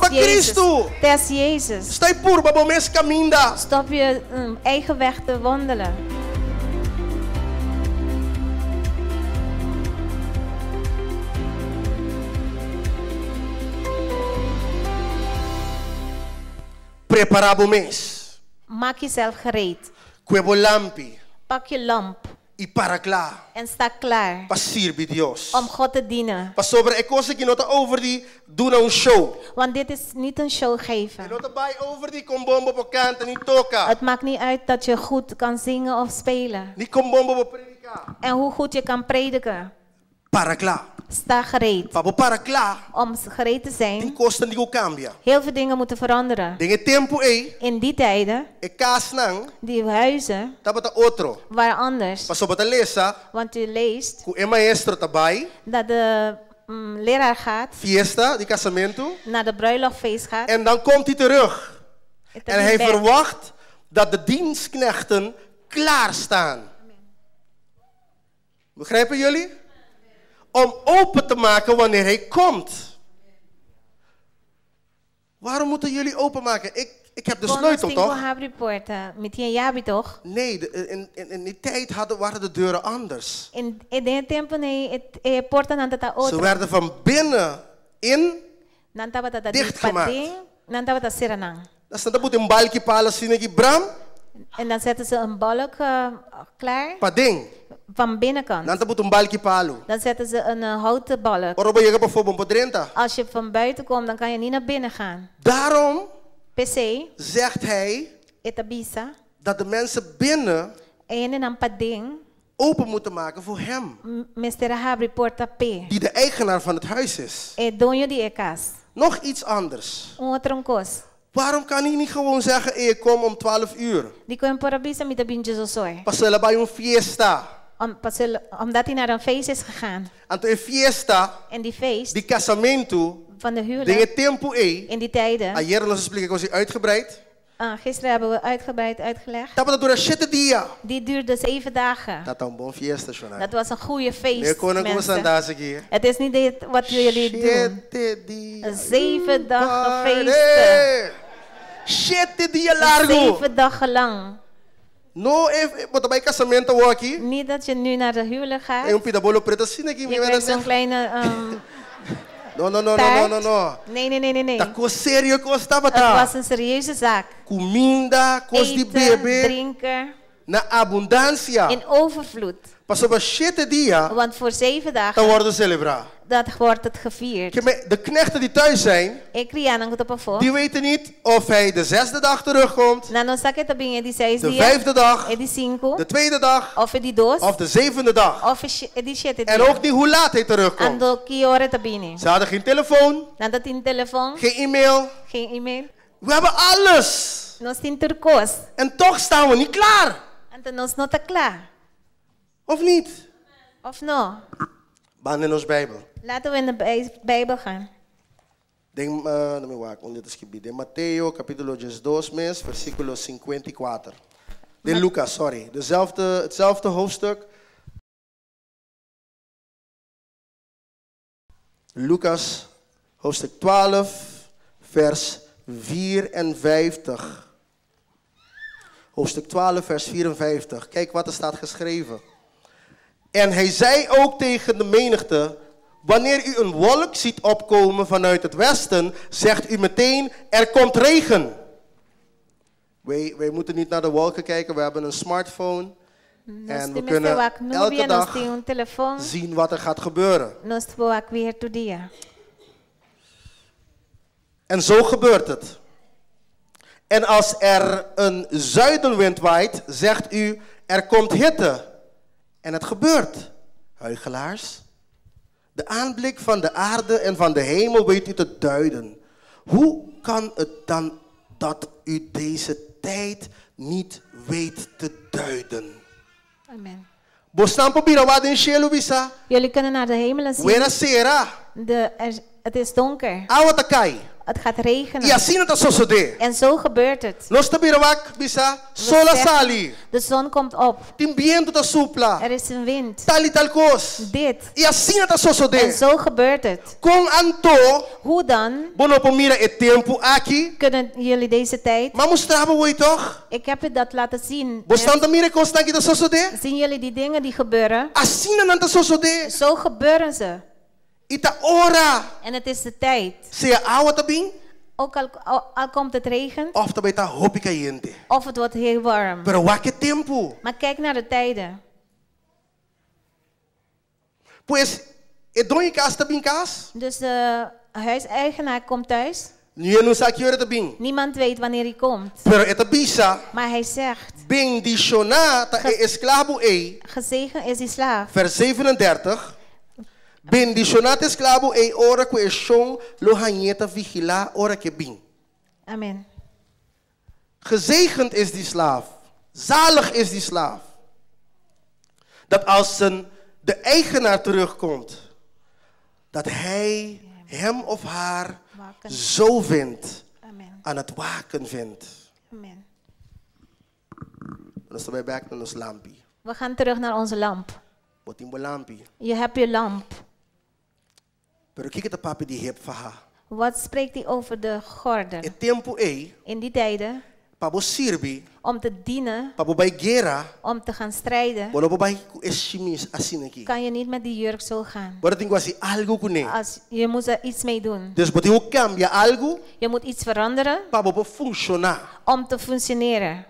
Purba Jezus. Cristo. Test Jezus. Stòp di purba bo mes kaminda. Stop je eigen weg te wandelen. Prepará bo mes. Maak jezelf gereed. Kue bo lampi. Pak je lamp. I para kla. En sta klaar. Pa sirbi Dios. Om God te dienen. Pasobra e kos aki no ta over di duna un show. Want dit is niet een show E geven. no ta bai over di kon bon bo por kanta ni toka. Het maakt niet uit dat je goed kan zingen of spelen. Ni kon bon bo por prediká. En hoe goed je kan prediken. Para kla. Sta gereed. Pa bo para kla. Om gereed te Tin zijn. kosnan tin ku kambia. Heel veel dingen moeten veranderen. Den e tempu ei. In die tijden. E kasnan. Die huizen. Tabata otro. Waren anders. Pasobra bo ta lesa. Want u leest. Ku e maestro ta bai. Dat de leraar gaat. Fiesta di kasamentu. Naar de bruiloftfeest gaat. En dan komt hij terug. En hij back. verwacht dat de dienstknechten klaarstaan. Begrijpen jullie? Om open te maken wanneer hij komt. Waarom moeten jullie openmaken? Ik heb de sleutel, toch? Habri porta. Mi tin e yabi toch? Nee, in die tijd waren de deuren anders. In den tempu ei e portanan tabata Ze otro. werden van binnen in Nan tabata di dichtgemaakt. paden, nan tabata sera nan. Dan nan ta pone un balki palu asina aki, bram. En dan zetten ze een balk klaar. Paden. Van binnenkant. Nan ta pone un balki palu. Dan zetten ze een houten balk. Ora bo yega pafó, bo no por drenta. Als je van buiten komt, dan kan je niet naar binnen gaan. Daarom P'esei. zegt hij E ta bisa. dat de mensen binnen E hendenan paden. open moeten maken voor hem. Mester habri porta p'e. Die de eigenaar van het huis is. E doño di e kas. Nog iets anders. Un otro kos. Waarom kan hij niet gewoon zeggen, ik kom om 12 uur? Dikon e no por a bisa mi ta bin diesdos or. Paso el a bai un fiesta. Om, omdat hij naar een feest is gegaan. Anto e fiesta, En die feest di kasamentu, van de den huwelijk, e tempu ei. in die tijden. Ayera nos a splika kos uitgebreid. Ah, gisteren hebben we uitgebreid uitgelegd. Tabata dura shete dia. Die duurde 7 dagen. Tabata un bon fiesta, Shona. Dat was een goede feest, Nee, kon ik mensen. aki. Het is niet dit wat jullie doen. Shete dia. 7 dagen Party. feesten. Shete dia largu. 7 dagen lang. No, if, bo ta bai kasamentu aki. Niet dat je nu naar de huwelijk gaat. E un pida bolo pretu asina aki. Je krijgt zo'n kleine No, no, no, no, no, taart. no, no. Nee, nee, nee, nee, nee. Ta kos serio kos Het tabata. was een serieuze zaak. Kuminda, kos di Eten, bebe. drinken. Na abundansia. In overvloed. Pasobra shete dia. Want voor 7 dagen. Dan wordt selebrá. Dat wordt het gevierd. De knechten die thuis zijn. E kriánan ku ta pafó. Die weten niet of hij de zesde dag terugkomt. Nan no sa si e ta bin e di seis De dia. vijfde dag. E di sinku. De tweede dag. Of e di dos. Of de zevende dag. Of e di shete En dia. ook niet hoe laat hij terugkomt. Anto ki ora e ta bini. Ze hadden geen telefoon. Nan no tin telefòn. Geen e-mail. Geen e-mail. We hebben alles. Nos tin tur kos. En toch staan we niet klaar. Anto nos no ta kla. Of niet? Of no? Ban den nos Beibel. Laten we in de Bijbel gaan. Den, no mi wak, unda ta skirbí. Den Mateo, kapítulo 12, mes, versíkulo 54. Den Lucas, sorry. Dezelfde, hetzelfde hoofdstuk. Lucas, hoofdstuk 12, vers 54. Hoofdstuk 12, vers 54. Kijk wat er staat geschreven. En hij zei ook tegen de menigte, wanneer u een wolk ziet opkomen vanuit het westen, zegt u meteen, er komt regen. Wij moeten niet naar de wolken kijken, we hebben een smartphone. En we kunnen elke dag telefon. zien wat er gaat gebeuren. Nos por wak weer tur dia. En zo gebeurt het. En als er een zuidenwind waait, zegt u, er komt hitte. En het gebeurt. Huichelaars, de aanblik van de aarde en van de hemel weet u te duiden. Hoe kan het dan dat u deze tijd niet weet te duiden? Amen. Bosnan por mira wak den shelu bisa. Jullie kunnen naar de hemelen zien. Wera sera. Het is donker. Awa ta kai. Het gaat I regenen. asina ta sosodé. En zo gebeurt het. Nos ta bira wak bisa, We solo a zeggen, sali. De zon komt op. Tin bientu ta supla. Er is een wind. Tal i tal kos. Dit. I asina ta sosodé. En zo gebeurt het. Kon anto, Hoe dan bo no por mira e tempu aki? kunnen jullie deze tijd? M'a mustra bo toch? Ik heb u dat laten zien. Boso n' ta mira e kosnan aki ta sosodé? Zien jullie die dingen die gebeuren? Asina nan ta sosodé. Zo gebeuren ze. I ta ora. En het is de tijd. Sea awa ta bin, Ook al, al, al komt het regen, òf ta bai ta hopi kayente. of het wordt heel warm. Pero wak e tempu. Maar kijk naar de tijden. Pues, e doño di kas ta bin kas? Dus de huiseigenaar komt thuis. Niun no sa ki ora e ta bin. Niemand weet wanneer hij komt. Pero e ta bisa, Maar hij zegt, bendishoná ta e esklabo ei, gezegend is die slaaf. vers 37. Bendishoná ta e esklabo ei ora ku e shon lo hañ'é ta vigilá ora ku e bin. Amen. Gezegend is die slaaf. Zalig is die slaaf. Dat als zijn, de eigenaar terugkomt, dat hij hem of haar Waken. zo vindt, Amen. aan het waken vindt. Amen. Nos ta bai bèk na nos lampi. We gaan terug naar onze lamp. Bo tin bo lampi. Je hebt je lamp. Pero kiko e ta papia di hep faha? Wat spreekt hij over de gordel? E tempu ei, In die tijden, pa bo sirbi, om te dienen, pa bo bai guera, om te gaan strijden, bo no por bai ku e shimis asina aki. kan je niet met die jurk zo gaan. Bo tin ku hasi algu kuné. Als, je moet er iets mee doen. Dus bo tin ku kambia algu Je moet iets veranderen pa bo por funshoná. om te functioneren.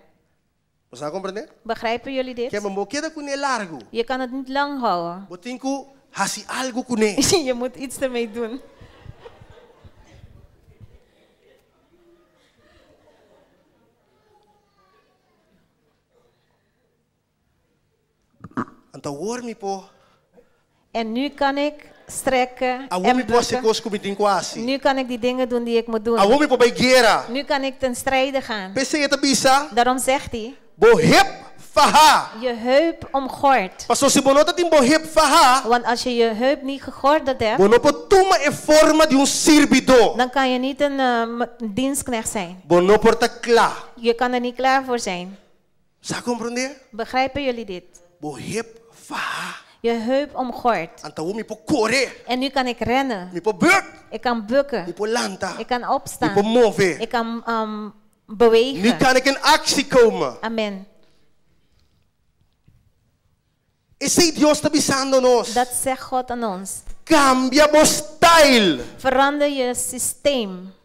Bo a komprondé? Begrijpen jullie Ke dit? men bo keda kuné largu. Je kan het niet lang houden. Bo tin ku hasi algu kuné. Je moet iets ermee doen. Anto awor mi por. En nu kan ik strekken Awor mi en por hasi bukken. kos ku mi tin ku hasi. Nu kan ik die dingen doen die ik moet doen. Awor mi por bai guera. Nu kan ik ten strijde gaan. P'esei e ta bisa, Daarom zegt hij, bo hep faha. je heup omgord. Paso si bo no tin bo hep faha, Want als je je heup niet gegordeld hebt, bo no por tuma e forma di un sirbidó. dan kan je niet een dienstknecht zijn. Bo no por ta kla. Je kan er niet klaar voor zijn. Bo a komprondé? Begrijpen jullie dit? Bo hep faha. Je heup omgord. Anto awor mi por kore. En nu kan ik rennen. Mi por bùk. Ik kan Mi bukken. por lanta. Ik kan Mi por opstaan. move. Ik kan Nu bewegen. kan ik in actie komen. Amen. Esei Dios ta bisando nos. Dat zegt God aan ons. Kambia bo style. Verander je systeem.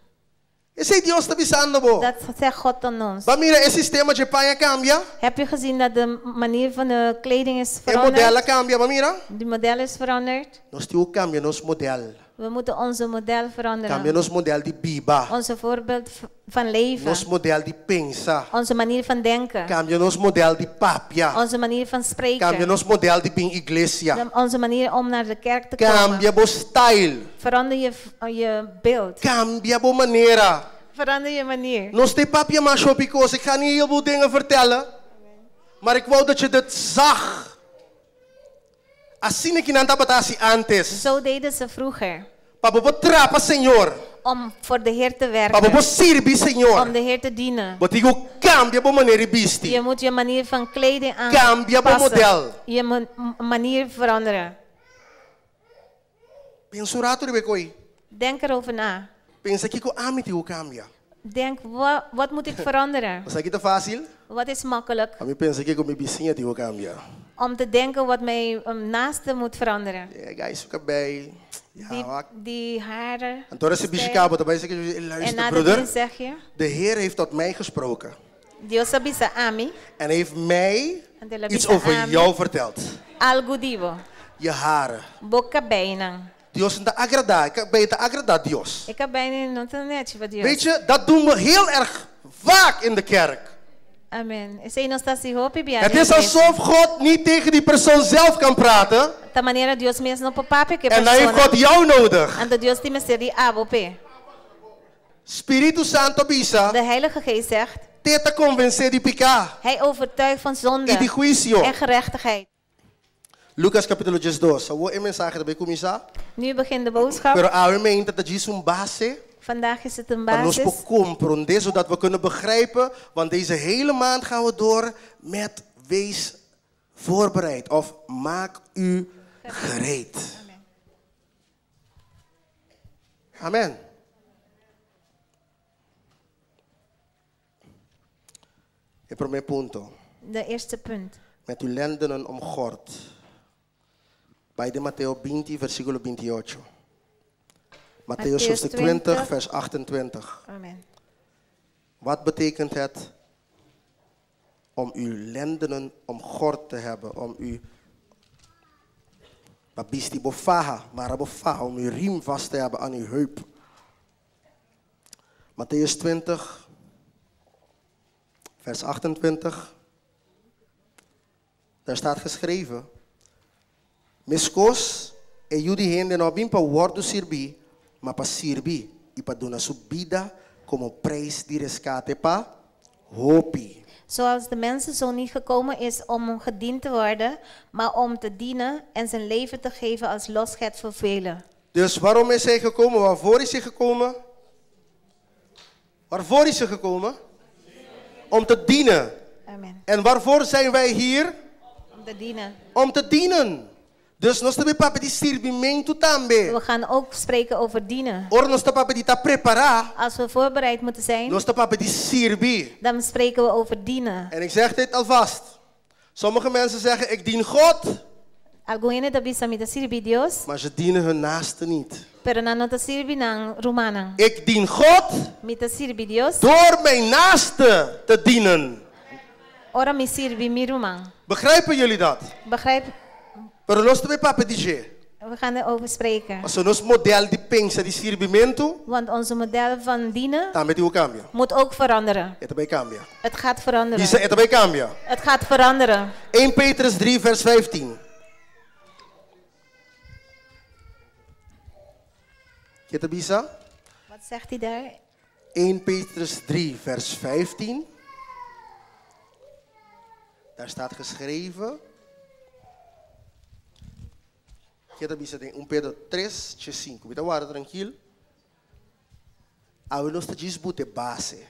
Esei Dios ta bisando bo. Dat zegt God aan ons. B'a mira e sistema di paña a kambia. Heb je gezien dat de manier van de kleding is E modelo veranderd? a kambia, b'a mira. Die model is veranderd. Nos tin ku kambia nos modelo. We moeten onze model Kambia veranderen. nos modelo di biba. Onze voorbeeld van leven. Nos modelo di pensa. Onze manier van denken. Kambia nos modelo di papia. Onze manier van Kambia spreken. nos modelo di bin iglesia. Onze manier om naar de kerk te komen. Kambia bo style. Verander je beeld. Kambia bo manera. Verander je manier. Nos t'ei papia masha hopi kos. Ik ga niet heel veel dingen vertellen. Maar ik wou dat je dit zag. Asina ku nan tabata hasi antes. Zo deden ze vroeger. Pa bo por traha pa Señor. Om voor de Heer te Pa bo werken. por sirbi Señor. Om de Heer te dienen. Bo tin ku kambia bo manera di bisti. Je moet je manier van kleding Cambia bo aanpassen. model. Je manier veranderen. Pensa un ratu riba e kos ei. Denk erover na. Pensa kiko ami tin ku kambia. Denk, wat moet ik veranderen? Esaki ta fásil? Wat is makkelijk? Ami pensa kiko mi bisiña tin ku kambia. Om te denken wat mijn naaste moet veranderen. Yeah, guys, fica bem. Ja, Die, wak. die haren. En toen is de bischikabo, daarbij zeg ik, En luister na de broeder, dienst zeg je, de Heer heeft tot mij gesproken. Dios a bisa ami, En heeft mij En de la iets bisa over ami. jou verteld. algu di bo, Je haren. Bo kabeinan. Dios no ta agradá, bo ta agradá Dios. E kabeinan no ta nèchi pa Dios. Weet je, dat doen we heel erg vaak in de kerk. Amen. Esei nos ta hasi hopi bia. Het is alsof God niet tegen die persoon zelf kan praten. Ta manera Dios mes no por papia ku e En dan heeft persona. God jou nodig. Anto Dios tin mester di abo p'e. Spiritu Santu ta bisa, De Heilige Geest zegt, t'e ta konvensé di piká. hij overtuigt van zonde I di huisio. en gerechtigheid. Lucas kapítulo 12. Awor e mensahe ta bai kuminsá. Nu begint de boodschap. Pero awe mainta ta djis un base. Vandaag is het een Pa nos basis. comprender, zodat we kunnen begrijpen. Want deze hele maand gaan we door met wees voorbereid. Of maak u gereed. Amen. E promé punto. De eerste punt. Met uw lendenen omgord. Bai den Mateo 20, versíkulo 28. Mattheüs Mattheüs hoofdstuk 20, 20, vers 28. Amen. Wat betekent het om uw lendenen omgord te hebben? Om uw pa bisti bo faha, mara bo faha, om uw riem vast te hebben aan uw heup. Mattheüs 20, vers 28. Daar staat geschreven: Meskos e Yu di hende no a bin pa wòrdu sirbí, ma pa sirbi i pa duna su bida komo preis di reskate pa hopi. Zoals de mensenzoon niet gekomen is om gediend te worden, maar om te dienen en zijn leven te geven als losgeld voor velen. Dus waarom is hij gekomen? Waarvoor is hij gekomen? Waarvoor is hij gekomen? Om te dienen. Amen. En waarvoor zijn wij hier? Om te dienen. Om te dienen. Dus nos ta papia di sirbimentu tambe. We gaan ook spreken over dienen. Ora nos ta papia di ta prepará, Als we voorbereid moeten zijn, nos ta papia di sirbi. dan spreken we over dienen. En ik zeg dit alvast. Sommige mensen zeggen, ik dien God, Algun hende ta bisa mi ta sirbi Dios, maar ze dienen hun naaste niet. pero nan no ta sirbi nan rumannan. Ik dien God Mi ta sirbi Dios, door mijn naaste te dienen. ora mi sirbi mi ruman. Begrijpen jullie dat? Begrijp? Pero nos ta bai papia di dje. We gaan erover spreken. Pasobra nos model di pensa di sirbimentu Want onze model van dienen tambe tin ku kambia. moet ook veranderen. E ta bai kambia. Het gaat veranderen. Bisa e ta bai kambia. Het gaat veranderen. 1 Petrus 3, vers 15. Ke ta bisa? Wat zegt hij daar? 1 Petrus 3, vers 15. Daar staat geschreven. Ke ta bisa den 1 Pedro 3, 5. Mi ta warda trankil. Awe nos ta djis buta e base.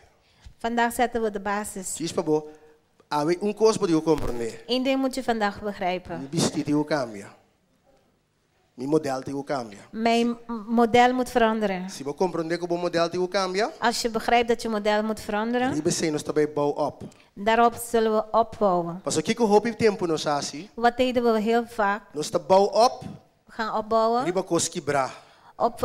Vandaag zetten we de basis. Djis pa bo, awe un kos bo tin ku komprendé. Eén ding moet je vandaag begrijpen. Mi bistí tin ku kambia. Mi model tin ku kambia. Mijn model moet veranderen. Si bo komprondé ku bo model tin ku kambia, Als je begrijpt dat je model moet veranderen, riba esei nos ta bai bou op. daarop zullen we opbouwen. Pasobra kiko hopi tempu nos a hasi? Wat deden we heel vaak? Nos ta bou op We gaan opbouwen riba kos kibrá. op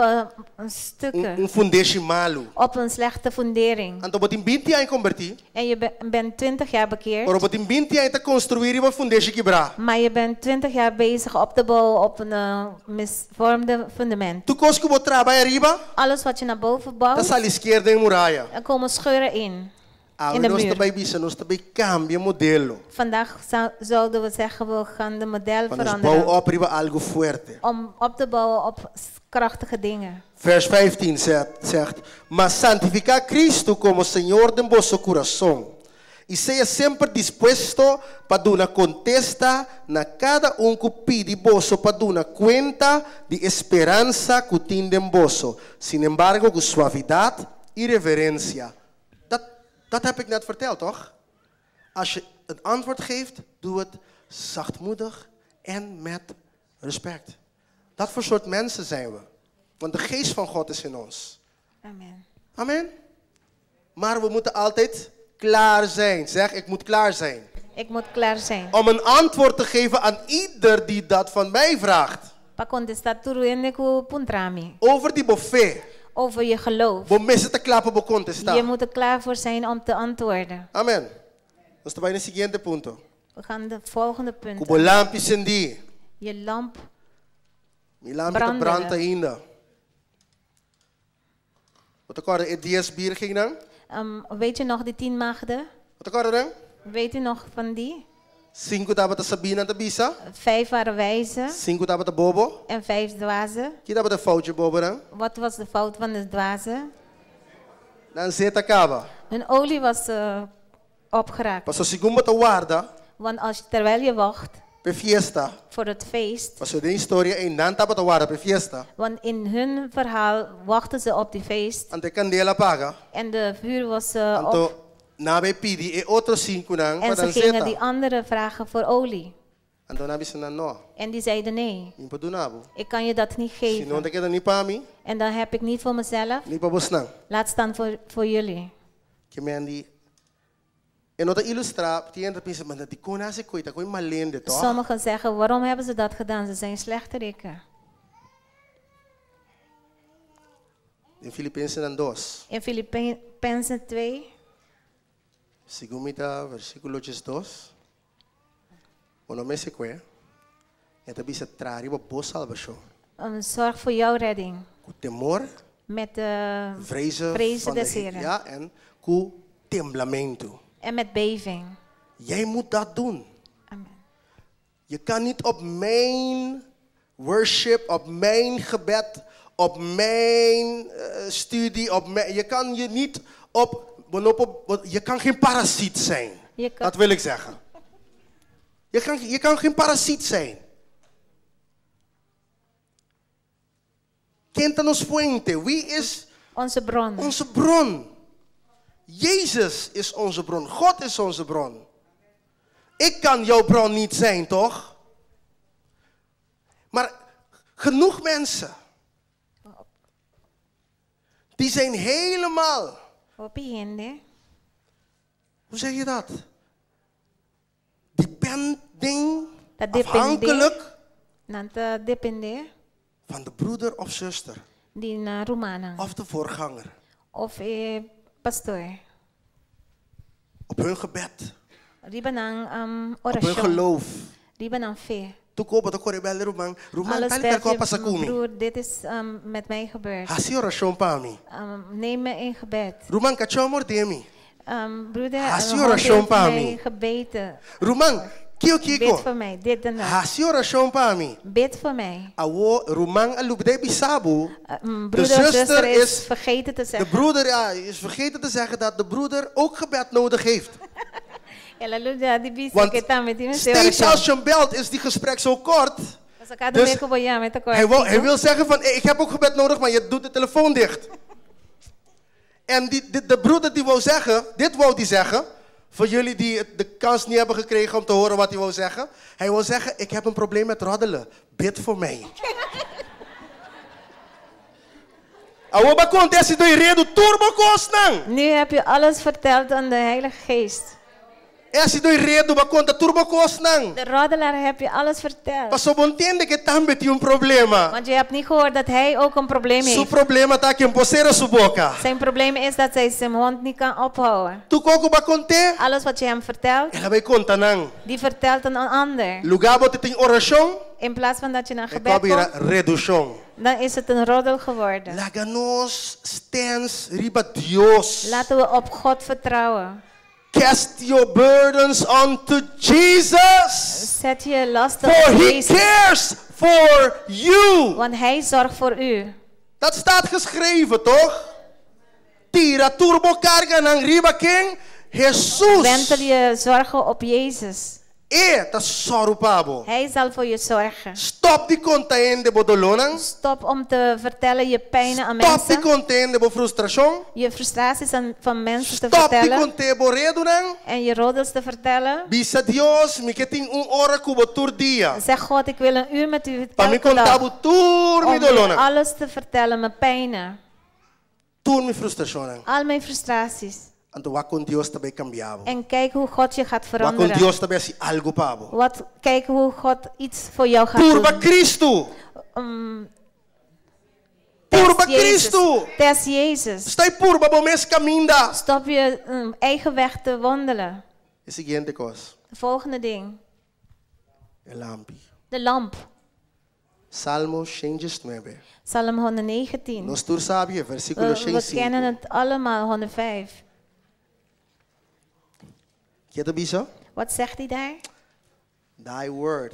Un, stukken, un fundeshi malu. op een slechte fundering. Anto bo tin binti aña kombertí, En je bent 20 jaar bekeerd, pero bo tin binti aña ta konstruí riba fundeshi kibrá. maar je bent 20 jaar bezig op te bouwen op een misvormde fundament. Tur kos ku bo traha bai ariba, Alles wat je naar boven ta bouwt, sali sker den muraya. er komen scheuren in, Awe in de nos muur. ta bai bisa, nos ta bai kambia modelo. Vandaag zouden we zeggen, we gaan de model Pa nos veranderen. bou op riba algu fuerte. Om op te bouwen op krachtige dingen. Vers 15 zegt, Ma santifiká Kristu komo Señor den boso kurason, i sea semper dispuesto pa duna kontesta na kada un ku pidi boso pa duna kuenta di e speransa ku tin den boso, sin embargo ku suavidat i reverensia. Dat, dat heb ik net verteld, toch? Als je het antwoord geeft, doe het zachtmoedig en met respect. Dat voor soort mensen zijn we. Want de geest van God is in ons. Amen. Amen. Maar we moeten altijd klaar zijn. Zeg, ik moet klaar zijn. Ik moet klaar zijn. Om een antwoord te geven aan ieder die dat van mij vraagt. Pa kontestá tur hende ku puntra mi. Over di bo fe. Over je geloof. Bo mester ta kla pa bo kontestá. Je moet er klaar voor zijn om te antwoorden. Amen. Nos ta bai na e siguiente punto. We gaan de volgende punt. Ku bo lampi sendí. Je lamp. Mi lampi ta Brandende. brand ainda. Bo ta kòrda e dies bírgennan? Weet je nog die 10 maagden? Bo ta kòrda nan? Weet u nog van die? Sinku tabata sabí nan ta bisa. 5 waren wijzen Sinku tabata bobo. en 5 dwazen. Ki tabata e fout dje bobonan? Wat was de fout van de dwazen? Nan zeta a kaba. Hun olie was opgeraakt. Pasobra segun bo ta warda, Want terwijl je wacht, P'e fiesta. Voor het feest. Pasobra den historia ei nan tabata warda p'e fiesta. Want in hun verhaal wachten ze op die feest. Anto e kandela a paga. En de vuur was op. Anto nan a bai pidi e otro sinkunan pa En ze nan gingen zeta. die anderen vragen voor olie. Anto nan a bisa nan, No, En die zeiden nee, mi por duna bo. ik kan je dat niet Si no geven. ta keda ni pa mi, En dan heb ik niet voor mezelf, ni pa bosnan. laat staan voor jullie. Ke men di, e no ta ilustrá, tin hende ta pensa, ma dikon nan hasi koi, ta koi malende, tòg? Sommigen zeggen, waarom hebben ze dat gedaan? Ze zijn slechteriken. Den Filipensenan dos. In Filippenzen 2. Segun mi ta versíkulo diesdos, bo no mester kue, e ta bisa traha riba bo salbashon. Zorg voor jouw redding. Ku temor, Met de vrezen vrezen van de des Heer, Heren. ja, en ku temblamentu. En met beving. Jij moet dat doen. Amen. Je kan niet op mijn worship, op mijn gebed, op mijn studie, op mijn, je kan je niet op, op, op, je kan geen parasiet zijn. Je kan Dat wil ik zeggen. Je kan geen parasiet zijn. Kent ons fuente. Wie is onze bron? Onze bron. Jezus is onze bron. God is onze bron. Ik kan jouw bron niet zijn, toch? Maar genoeg mensen. Die zijn helemaal. Hopi hende. Hoe zeg je dat? Depending, Dat depende. afhankelijk Nan ta depende van de broeder of zuster. di nan rumannan. Of de voorganger. Of e pastoor. Op hun gebed. Riba nan Op hun orashon. geloof. Riba nan fe. Tur kos bo ta kore bel ruman. Ruman Alles tal bel tal je, pasa ku mi. broer, dit is met mij gebeurd. Hasi orashon pa mi. Neem me in gebed. Ruman kachó a morde mi. Broeder, Hasi een hond orashon heeft pa mij mi. gebeten. Ruman, kiko kiko. Bid voor mij, dit en dat. Hasi orashon pa mi. Bid voor mij. Awo, ruman a lubidá bisa bo. Mijn De broeder of zuster zuster is is vergeten te De zeggen. broeder, ja, is vergeten te zeggen dat de broeder ook gebed nodig heeft. El a lubidá di bisa Want ku e tambe tin steeds als je hem belt, is die gesprek zo kort. Dus, Dus hij wil zeggen van, hey, ik heb ook gebed nodig, maar je doet de telefoon dicht. En de broeder die wou zeggen, dit wou die zeggen, voor jullie die de kans niet hebben gekregen om te horen wat hij wou zeggen. Hij wou zeggen, ik heb een probleem met roddelen. Bid voor mij. Awor b'a konta e enredo tur bo kosnan. Nu heb je alles verteld aan de Heilige Geest. E enredo b'a konta tur bo kosnan. De roddelaar heb je alles verteld. Paso bo n' tende ku e tambe tin un problema. Want je hebt niet gehoord dat hij ook een probleem Su heeft. problema ta ku e n' por sera su boka. Zijn probleem is dat hij zijn mond niet kan ophouden. Tur kos ku b'a kont'é? Alles wat je hem vertelt, El a bai konta nan. die vertelt aan een ander. Lugá bo tin orashon, In plaats van dat je naar e gebed bira komt, redukshon. dan is het een roddel geworden. Laga nos stens riba Dios. Laten we op God vertrouwen. Cast your burdens onto Jesus. Zet je lasten For op he Jezus. cares for you. Want hij zorgt voor u. Dat staat geschreven, toch? Tira tur bo karganan riba ken? Jesus. Wentel je zorgen op Jezus. E ta sòru pa bo. Hij zal voor je zorgen. Stop di konta hende bo dolónan. Stop om te vertellen je pijnen aan Stop di mensen. konta hende bo frustrashon. Je frustraties van mensen te Stop di vertellen. konta bo redunan. En je roddels te vertellen. Bisa Dios, mi ke tin un ora ku bo tur dia. Zeg God, ik wil een uur met u Pa mi elke dag. konta bo tur mi Om u dolónan. alles te vertellen, mijn pijnen. Tur mi frustrashonnan. Al mijn frustraties. Anto wak kon Dios ta bai kambia bo. En kijk hoe God je gaat Wak kon veranderen. Dios ta bai hasi algu pa bo. Kijk hoe God iets voor jou gaat Purba doen. Cristo. Purba Test Jezus. Cristo. Test Jezus. Stòp purba bo mes kaminda. Stop je eigen weg te wandelen. E siguiente kos. De volgende ding. E lampi. De lamp. Salmo 119. Psalm 119. Nos tur sabi, versíkulo We kennen 105. het allemaal, 105. Kiko e ta bisa? Wat zegt hij daar? Thy word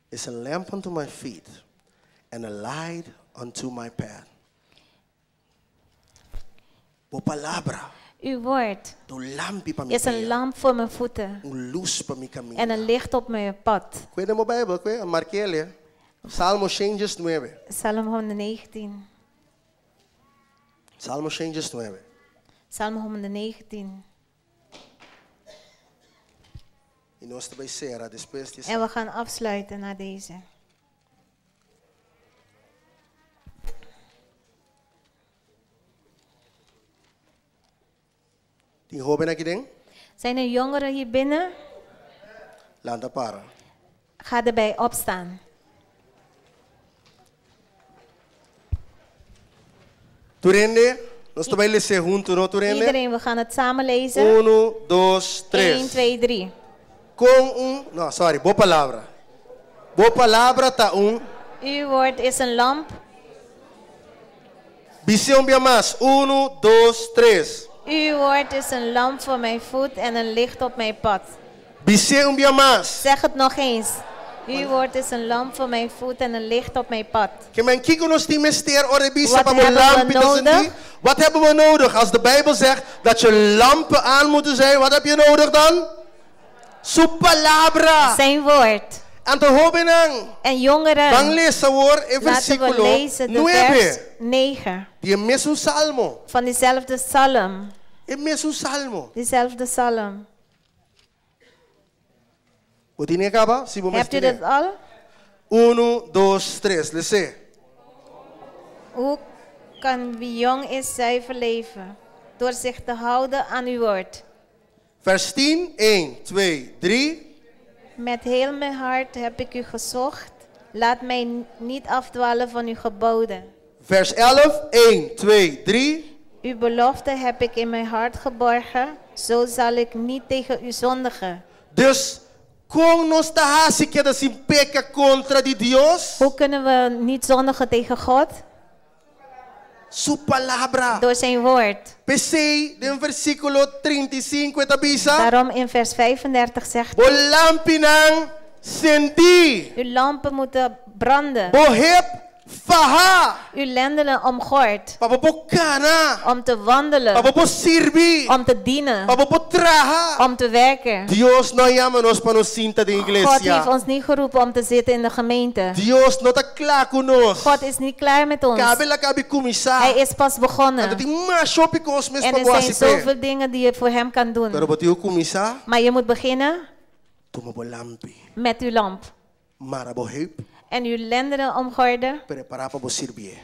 is a lamp unto my feet and a light unto my path. Bo palabra. Uw woord Ta un lampi pa mi is een pia. lamp voor mijn voeten Un lus pa mi kaminda. en een licht op mijn pad. Kue den bo Beibel, kue, mark'é. Salmo 119. Psalm 119. Salmo 119. Psalm 119. I nos ta bai sera despues di En we gaan afsluiten na deze. Tin hóben aki den? Zijn er jongeren hier binnen? Lanta para. Ga erbij opstaan. Tur hende, nos ta bai les'é huntu, no tur hende? Iedereen, we gaan het samen lezen. 1, 2, 3. 1, 2, 3. Kon un, no, sorry, bo palabra. Bo palabra ta un. Uw woord is een lamp. Bis'é un bia mas. 1, 2, 3. Uw woord is een lamp voor mijn voet en een licht op mijn pad. Bis'é un bia mas. Zeg het nog eens. Uw woord is een lamp voor mijn voet en een licht op mijn pad. Ke men kiko nos tin mester ora e bisa Wat pa bo hebben we lampi ta nodig? sindi? Wat hebben we nodig? Als de Bijbel zegt dat je lampen aan moeten zijn, wat heb je nodig dan? Su palabra. Zijn woord. Anto hóbennan. En jongeren, Ban lesa awor e laten we versíkulo lezen de 9. vers 9 Di e mesun salmo. van diezelfde psalm. E mesun salmo. Diezelfde psalm. Bo tin'é kaba? Si bo Hebt u dat al? 1, 2, 3. Les'é. Hoe kan wie jong is zuiver leven? Door zich te houden aan uw woord. Vers 10. 1, 2, 3. Met heel mijn hart heb ik u gezocht. Laat mij niet afdwalen van uw geboden. Vers 11. 1, 2, 3. Uw belofte heb ik in mijn hart geborgen. Zo zal ik niet tegen u zondigen. Dus, kon nos ta hasi keda sin peka kontra di Dios? Hoe kunnen we niet zondigen tegen God? Su palabra. Door zijn woord. P'esei, den versíkulo 35 e ta bisa. Daarom in vers 35 zegt Bo lampinan sendí. Uw lampen moeten branden. Bo hep faha. Uw lendenen omgord. Pa bo por kana. Om te wandelen. Pa bo por sirbi. Om te dienen. Pa bo por traha. Om te werken. Dios no a yama nos pa nos sinta den God heeft iglesia. ons niet geroepen om te zitten in de gemeente. Dios no ta kla ku nos. God is niet klaar met ons. Kaba el a kaba di kuminsá. Hij is pas begonnen. Anto tin masha hopi kos mes En pa er bo zijn hasi p'e. zoveel dingen die je voor hem kan Pero doen. bo tin ku kuminsá, Maar je moet beginnen tuma bo lampi. met uw lamp. Mara bo heup, En uw lendenen omgorden. prepará pa bo sirbié.